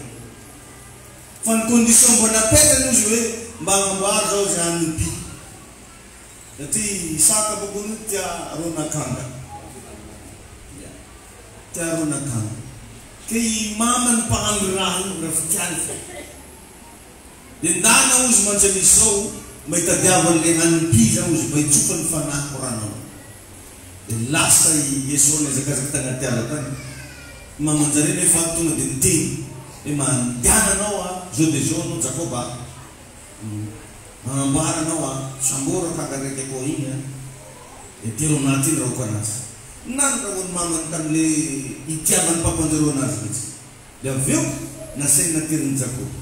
Fa ny condition mba napetrany hozy hoe mba agnamboaro zao izy hagnipy. Satria Isaka bôka hono tia ron'akanga. Ya. Tia ron'akanga. Ke i mamany mpahandro raha io raha fa tiany fô. Dia ndana hozy mantsy an'izao mba hitadiavany le hanim-pizza hozy mba hitsofany fanahy koranao. Dia lasa i Esao nihazakazaka tagnaty ala tagny. I maman-jare nefa tonga dia niteny hoe mandehana anao a, zao dia zao anao Jakoba a. Magnamboara anao a, sambory akanga raiky akao igny a. Dia telo anaty iny raoko anazy. Nandrahoan'ny mamany tamin'le itiavan'ny papanjareo anazy mihitsy. Dia avy eo, nasainy naterin'i Jakoba.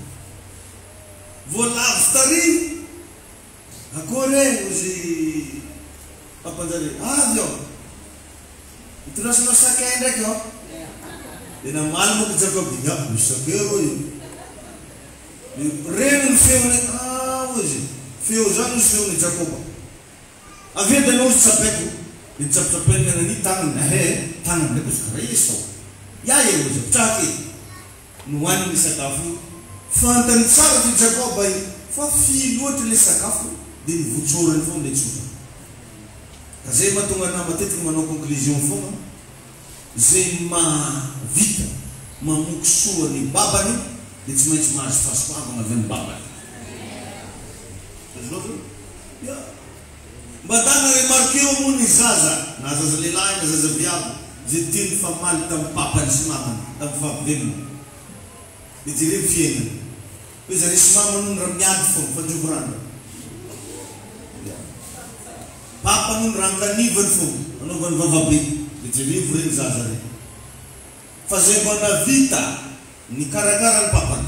Voalavo tary! Akory e! hozy Mpampanjary. Avy ô! Itondrasanao sakay ndraiky ô! Dia namaly manko Jakoba, Ya, misy sakay rô io. Dia reny ny feony, Ah, hozy, feo zany hozy feon'i Jakoba. Avy eo dia anao hozy tsapaiko. Dia nitsapitsapainy nanania tagnany, Ahe, tagnany ndraiky hozy karaha Esao. Ya e, hozy, apetrahako e. Nohaniny ny sakafo io. Fantany tsara f'i Jakoba io fa fy loatra ilay sakafo dia nivotsorany foana ilay tsotra. Ka zay mahatonga anah matetika manao conclusion foana, zay mahavita mamoky soa ny babany dia tsy maintsy mahazo fahasoavana avy amin'ny babany. Azonao ve? Ya. Mba tana remarqueo moa ny zaza, na zaza lehilahy na zaza viavy, izay tia nifamaly tamin'ny papany sy mamany tamin'ny fahavelony. Dia jereo ny fiainany. Hoe zareo sy mamany hono raha miady foana, mifandrovo rano. Ya. Papany hono raha ankanivany foana, anaovany vava be. Dia jerevo ireny zaza ireny. Fa izay mba navita nikarakara ny papany,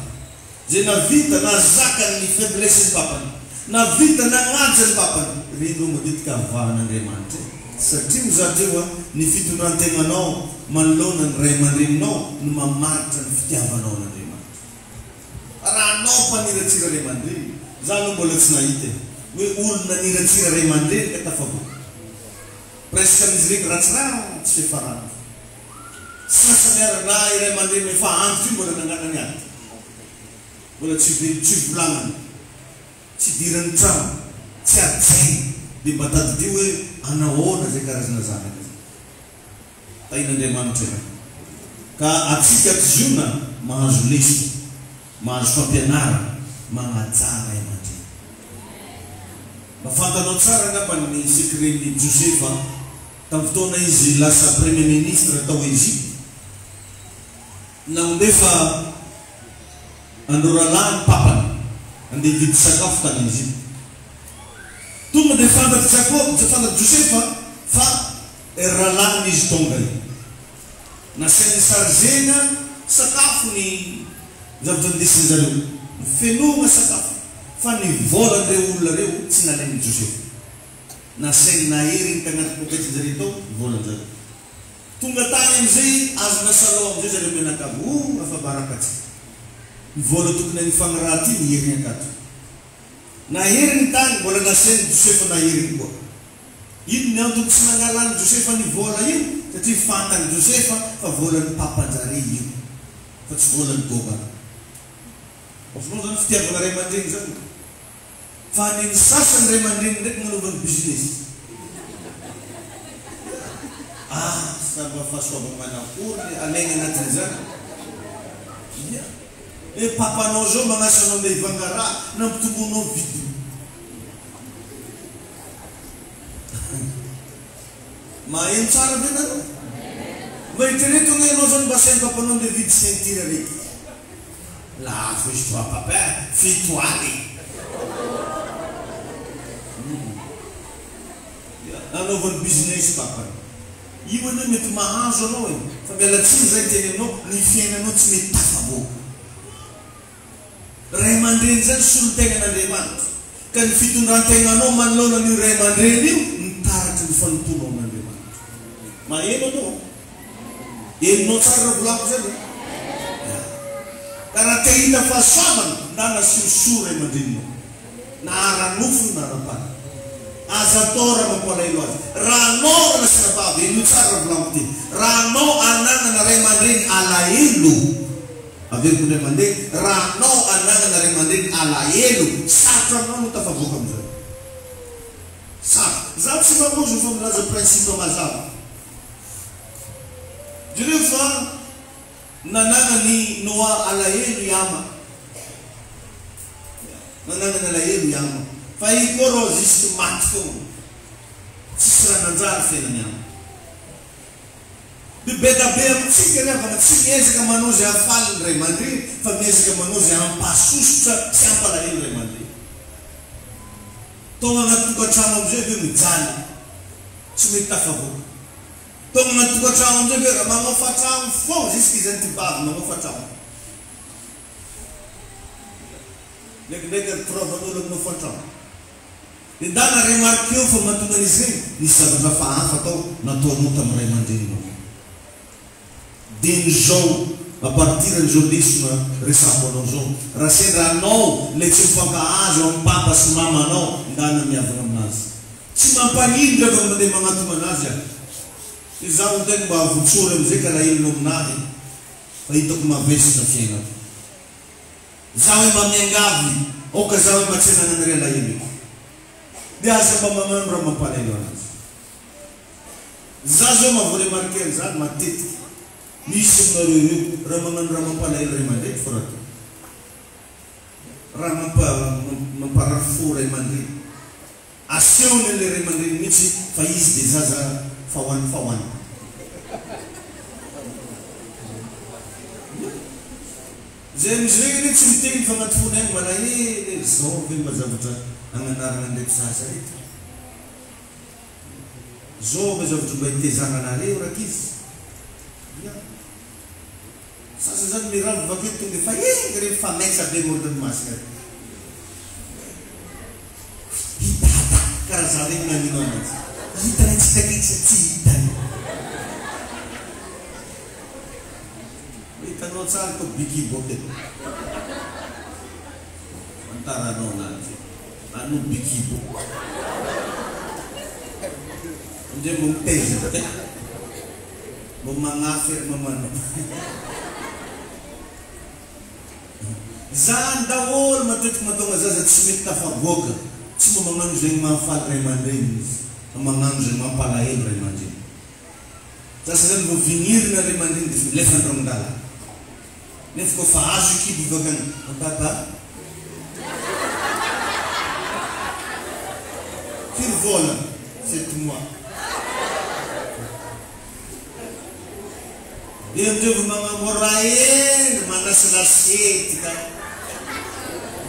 izay navita nahazaka ny faiblesse ny papany, navita nagnaja ny papany, ireny reo matetika avahan'Andriamanitra e! Satria ho zatra eo a, ny fitondran-tegnanao manoloana ny ray aman-dreninao no mamaritra ny fitiavanao an'Andriamanitra. Raha anao mpaniratsira ray aman-dreny, za aloha mbola tsy nahita e, hoe olo naniratsira ray aman-dreny ka tafavoaka. Presque amin'izy ireny ratsiratsy fiafarana. Sasany ary na i ray aman-dreny efa antitra io mbola nanganany ady. Mbola tsy velo tsy volagnana, tsy idiran'ny trano, tsy hajaina. Dia mba tadidio hoe anahoana izay karazana zanaka izay. Tahin'Andriamanitra ianao. Ka atsika ato Ziona mahazo lesona, mahazo fampianarana, magnajà ray aman-dreny. Mba fantanao tsara angamba ny secret-n'i Josefa Tamin'ny fotoana izy lasa Premier Ministre tao Egypte, nandefa an'ireo rahalahy ny papany handeha hividy sakafo tany Egypte. Tonga dia fantatr'i Jakoba, fantatr'i Josefa fa rahalahiny izy tonga io. Nasainy nisarizena. Sakafo ny zavatra nindesin-jareo. Nofenoina sakafo. Fa ny volan'ireo olona ireo tsy nalain'i Josefa. Nasainy naheriny tagnaty poketran-jareo tao ny volan-jareo. Tonga tany amizay azo nasalao amizay zareo mianakavy. Oh afa-baraka tsika. Ny vola tokony hanifagna raha ty niherigny akato. Naherigny tany mbola nasain'i Josefa naherigny koa. Ino ny antony tsy nangalan'i Josefa ny vola io? Satria fantan'i Josefa fa volan'ny papanjare io fa tsy volan'i Gobana. Azonao zany fitiavana ray aman-dreny zany? Fa ny ny sasany ray aman-dreny ndraiky nanaovany business. Asa mba fahasoavana manakory le alaigna anatin'izany? Ia. Hoe papanao zao magnasa anao ndeha hivanga raha, nampitomboinao vidiny. Maheno tsara ve nareo? Mba eritrereto anie ianao zany mba asain'ny papanao ndeha hividy ceinture araiky. Lafo izy toa papa 70. Nanaovany business papa. Io anie mety mahazo anao e, fa miala tsiny zay miteny aminao, ny fiainanao tsy mety tafavoaka. Ray aman-dreny zany solontegnan'Andriamanitra, ka ny fitondran-tegnanao manoloana an'io ray aman-dreny io mitaratra ny fanompoanao an'Andriamanitra. Maheno anao an? Henonao tsara raha volako zany an? Ya. Ka raha te hahita fahasoavana, ndana asio soa ray aman-dreninao. Na ara-nofo io na ara-panahy. Aza atao raha mampalahelo azy. Raha anao raha sy rahavavy, henoy tsara raha volako ty. Raha anao ananana ray aman-dreny alahelo, averiko indray mandeha, raha anao ananana ray aman-dreny alahelo, sarotra aminao no tafavoaka amin'izany. Sarotra. Za tsy mamozo fa milaza principe mazava. Jereo fa Nananan'i Noa alahelo i Ama. Nananany alahelo i Ama. Fa i koa rô jusque maty foagna. Tsisy raha nanjary fiainan'i Ama. Ny be da be amintsika ry havana tsy miezaka manao izay hahafaly ny ray aman-dreny fa miezaka manao izay hampahasosotra sy hampalahelo ray aman-dreny. Tonga anaty tokantrano amin'izay ve mijaly, tsy mety tafavoaka. Tonga anaty tokantrano amizay ve raha magnofa tragno foagna jusque izany ty vavy magnofa tragno. Ndraikindraiky ary toravan'olo amin'ny hofan-tragno. De ndana remarqueo fa mahatonga an'izy regny nisy zavatra hafahafa tao nataonao tamin'ny ray aman-dreninao. Dieny izao, à partir an'izao lesona resahako anao izao, raha sendra anao ilay tsy mifankahazo amin'ny papa sy mama anao, ndana mihavana aminazy. Tsy mampanino rehefa mandeha magnatona anazy aho. Izaho ndraiky mba avotsory amizay ka lahelonao aminahy fa hitako mavesatra fiainako. Zaho hoe mba miangavy, aoka zaho hoe mba tsy hanananareo alahelo eto. Dia aza mba magnano raha mampalahelo anazy. Za zao mba vo-remarquer an'izany matetika. Misy aminareo ireo raha magnano raha mampalahelo ray aman-dreny fa raha raha mampa mamparary fo ray aman-dreny. Asehony an'ilay ray aman-dreny mihitsy fa izy dia zaza fa ho an'ny fa ho an'ny. Zay amin'izy ireny anie tsy miteny fa anaty fony any malahelo e, zao ve mba zavatra agnanarana an'ireto zaza ireto. Zao ve zavatra mba hitezana anareo rankizy? Ia. Sasany zany miravo bakeo tonga efa enga re mifametsa be moron-dranomasina re. I dada karaha za regny nanino ananjy. Hitany tsy hitako iny sa tsy hitany. Hitanao tsara ko bikibo aketo. Fantaranao ananjy. Ano bikibo. Amizay mbo mitaiza kay. Mbo magnafy ery mamanao. Zany daholo matetiky mahatonga zaza tsy mety tafaboaka, tsy mba magnano zegny mahafaly ray aman-dreny izy fa magnano zegny mampalahelo ray aman-dreny. Zaza zany vao vignirina ray aman-dreny defa milefa an-dragnon-dalana. Nefa koa fa azo i kibo vakany Baba. Firy volana? Sept mois. Dia amizay vao magnamora eny manasa lasiety ka.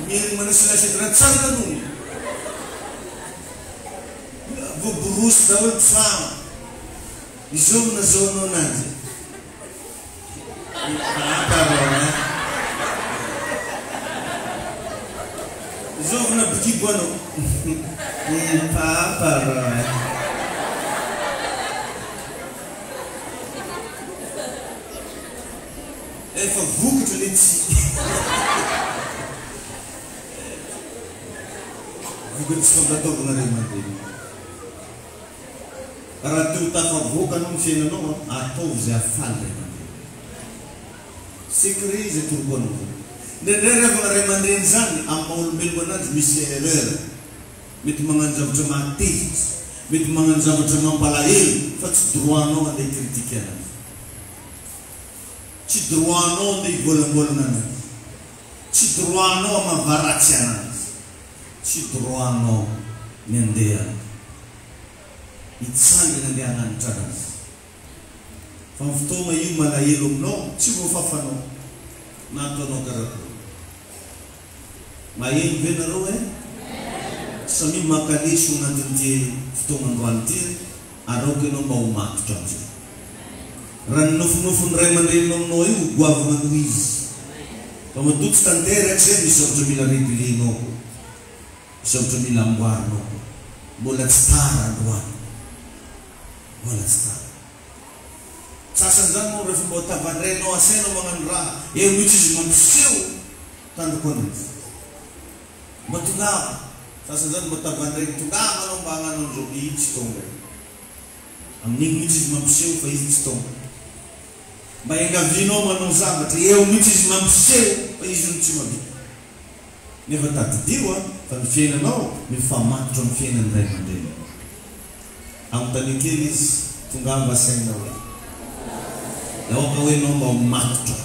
Miherigny manasa lasiety raha tsara aloha. Voaborosy daholo tragno. Izao no nazahoanao ananjy. I Papa rô eh. Zovy nampikibo anao? I Papa rô eh. Efa vokatra le tsy vokatry tsy fankatoavana ray aman-dreny. Raha te ho tafavoaka anao ny fiainanao an, ataovy izay hahafaly ray aman-dreny. Secret izay toroko anao zany. Indraindray rehefa ray aman-dreny zany, amin'ny maha olombelogno ananjy misy erreur. Mety magnano zavatra mahatezitra, mety magnano zavatra mampalahelo fa tsy droit-nao andeha hi-critiquer anazy. Tsy droit-nao andeha hivoalamboalana anazy. Tsy droit-nao hamavaratsy anazy. Tsy droit-nao ny andeha hitsangana andeha hananitra anazy. Fa ny fotoagna io malahelo aminao tsy voafafanao na ataonao karakory. Maheno ve nareo eh? Samia maka leso anatin'ity fotoagna androany ity eh, ary aoka ianao mba ho matotra amin'izay. Raha ny nofinofin'ny ray aman-dreninao aminao io ho goavana noho izy. Fa matoa tsy tanteraka izay misy zavatra mila reguler-nao koa. Misy zavatra mila amboarinao koa. Mbola tsy tara androany. Mbola tsy tara. Sasany zany moa rehefa mba tavandrainao asainao magnano raha, eo mihitsy izy mampiseho tandroko ananjy. Mba tongava. Sasany zany mba tavandrainy tongava anao mba hagnano an'izao, ii tsy tonga io. Amin'igny mihitsy izy mampiseho fa izy tsy tonga. Mba iangavianao manao zavatra, eo mihitsy izy mampiseho fa izy hono tsy mahavita. Nefa tadidio an, fa ny fiainanao mifamatotra amin'ny fiainan'ny ray aman-dreninao. Anontanio kely izy, tongava asaina hoe. Dia aoka hoe ianao mba ho matotra.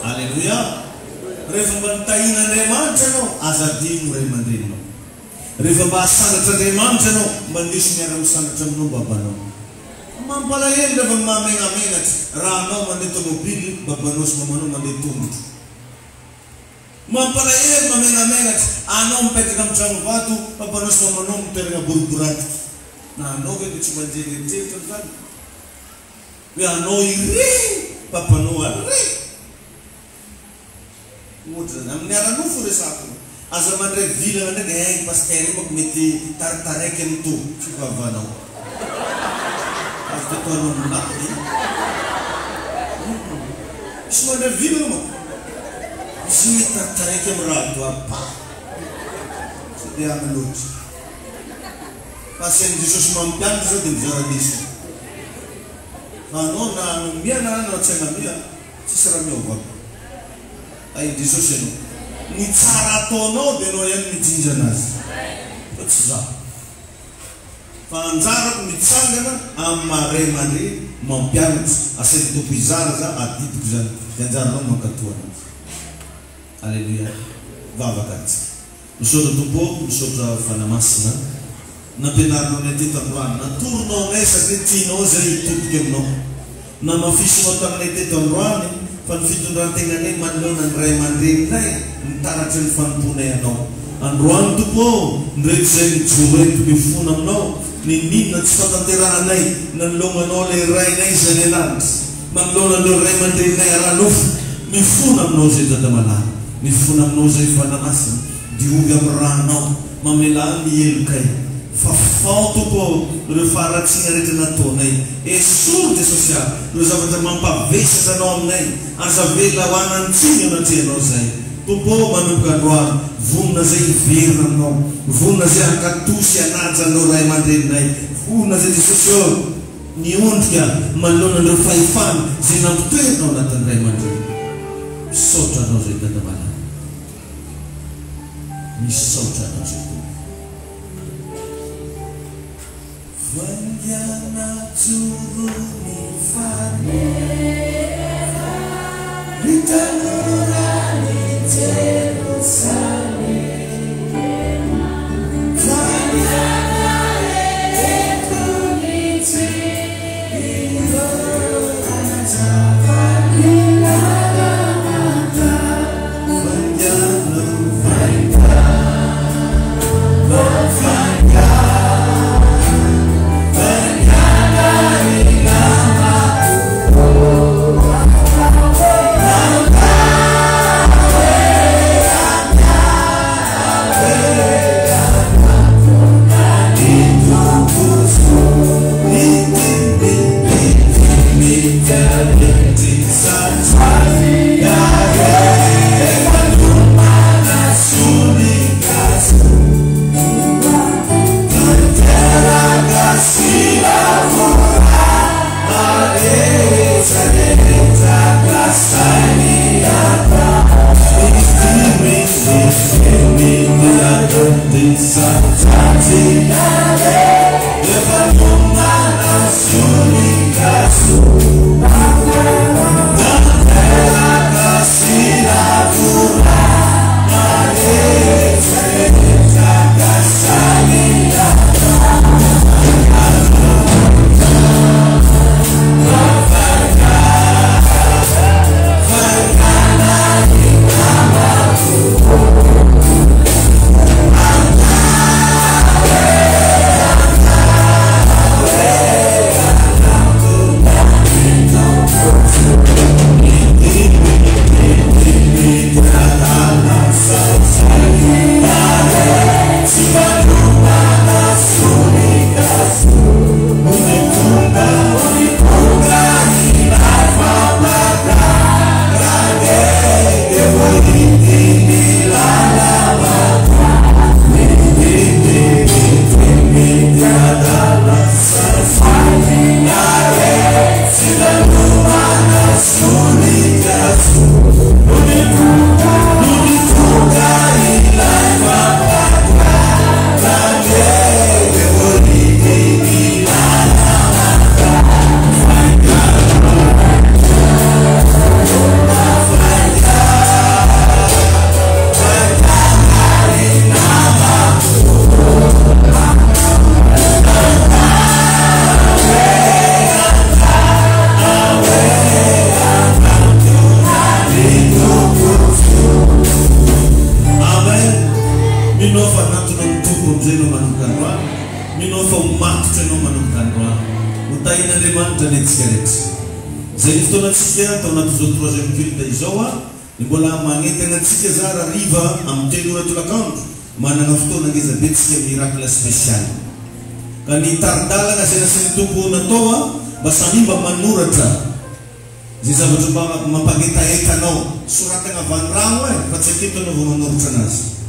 Aleloia! Rehefa mba notahian'Andriamanitra ianao, aza adino ny ray aman-dreninao. Rehefa mba asandratr'Andriamanitra ianao, mba ndeso miara-misandratra aminao babanao. Mampalahelo rehefa mahamegnamenatra raha anao mandeha tomobily, babanao sy mamanao mandeha tongotro. Mampalahelo, mamegnamenatra, anao mipetraka amin'ny trano vato, papanao sy mamanao amin'ny toeragna boriboratiky. Na anao ve dia tsy mba nijery eritreritra an'izany? Hoe anao iry, papanao ary. Ohatra izany. Amin'ny ara-nofo resahako. Aza mandray vilana ndraiky, eh io pasitera io manko mety taritaraiky amin'ny to fivavanao. Aza dia ataonao milay. Misy mandray vilana manko. Misy mety taritaraiky amin'ny radoir pa. Tsy dia any loatra. Fa asain'i Jesosy mampianatra zao dia mizara lesona. Fa anao na hanomia na anao tsy hanamia, tsisy raha miova. Tahin'i Jesosy ianao. Ny tsara ataonao dia ianao ihany mijinja anazy fa tsy za. Fa anjarako mitsangana amin'ny maha ray aman-dreny mampianatra, asain'ny Tompo hizara za, adidiko izany, dia anjaranao mankatoa anazy. Aleloia. Vavaka antsika. Misaotra Tompo ô, misaotra Fanahy Masina nampianarinao anay teto androany, natoronao anay satria tianao izay hitodika aminao. Namafisinao taminay teto androany fa ny fitondran-tegnanay manoloana ny ray aman-dreninay mitaratra ny fanompoanay Anao. Androany Tompo ô, ndreto izay mijoro eto mifona Aminao, n'inon'inona tsy fahatanterahanay nanoloana Anao ilay Rainay izay any an-danitra, manoloana ireo ray aman-dreninay ara-nofo, mifona Aminao izay Dada malala, mifona Aminao izay Fanahy Masina, diovy amin'ny rànao, mamelà ny helokay. Fafao Tompo ô ireo faharatsiana rehetra nataonay. Esory Jesosy a ireo zavatra mampavesatra Anao aminay. Aza avela ho hanan-tsiny eo anatrehanao izahay. Tompo ô manomboka androany, vonona izay hiverina Aminao. Vonona izay hankatò sy hanaja an'ireo ray aman-dreninay. Vonona izay Jesosy ô miondrika manoloana an'ireo fahefana izay nampitoerina ao anatin'ny ray aman-dreny. Misaotra Anao izay Dada malala. Misaotra Anao izay Tompo. Vaingana joro ny faneva Ry tanoran'i Jerosalema Vaingana eto ny jiro Hanazava ny lalana Vaingana, vaingana Tahin'Andriamanitra anie tsika rehetra. Zay ny fotoanantsika tao anatin'izao troisième culte izao a, ny mbola magnentana antsika za rahariva amin'ny 3 ora tolakandro, manana fotoana ngeza be tsika miracle spécial. Ka ny tari-dalana izay nasain'ny Tompo natao a, mba samia mba manoratra izay zavatra mba mampangetaheta anao, soratagna avanirano e, fa tsy aketo anao vao manoratra anazy.